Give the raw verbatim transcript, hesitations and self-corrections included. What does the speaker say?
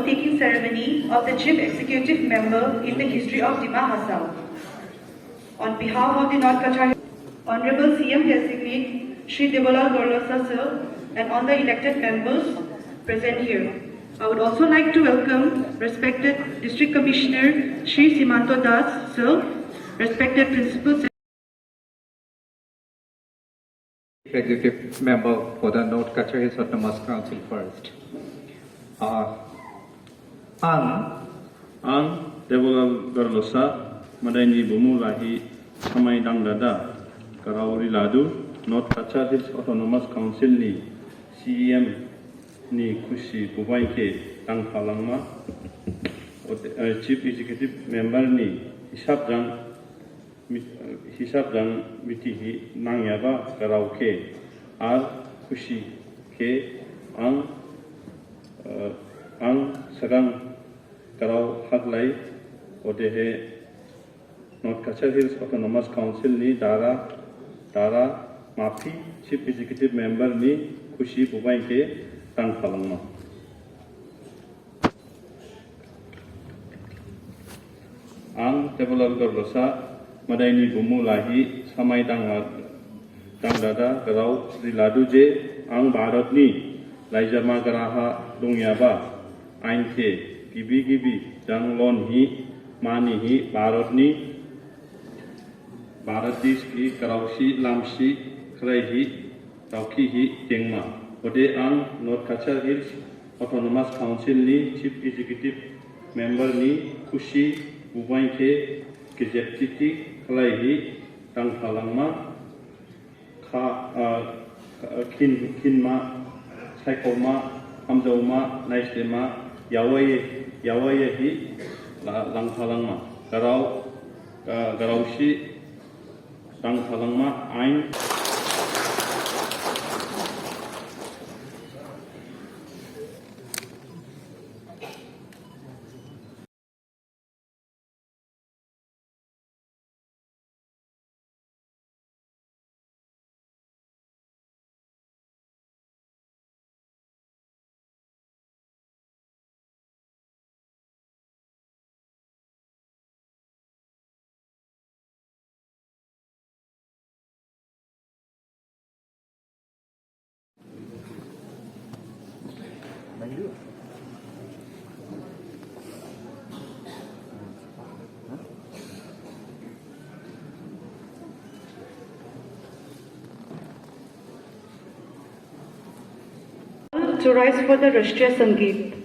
Taking ceremony of the Chief Executive Member in the history of Dima Hasao. On behalf of the North Cachar, Honorable C M Designate Shri Debolal Gorlosa sir and all the elected members present here. I would also like to welcome respected District Commissioner Shri Simanto Das sir, respected Principal Executive Member for the North Cachar Hills Autonomous Council first. Uh, ang, ang Debolal Gorlosa, Madaini bumu lahi samai dangdada grao riladu North Cachar Hills Autonomous Council ni C E M ni khusi bubain khe dangphalangma, ode, eh, Chief Executive Member ni hisab jang mit-, hisab jang mithihi nangyaba grao khe ar khusi khe ang, eh, ang sagang grao haglai, odehe North Cachar Hills Autonomous Council ni dara, dara maphi Chief Executive Member ni khusi bubain khe dangphalangma. Ang Debolal Gorlosa, Madaini bumu lahi samai dangla-, dangdada grao riladu je ang Bharat ni laijama graha dongyaba ain khe gibi gibi jang lon hi mani hi Bharat ni Bharat dish khe graosi lamsi khlaihi daokhihi dengma. Ode ang North Cachar Hills Autonomous Council ni Chief Executive Member ni khusi bubain khe gejeb titi khlaihi dangphalangma. Kha, ah, khin, khinma, saikhoma, hamjaoma, naislema, yaowai, yaowaiyaihi la-, langphalangma. Grao, ah, graosi dangphalangma ain. To rise for the Rashtriya Sangeet.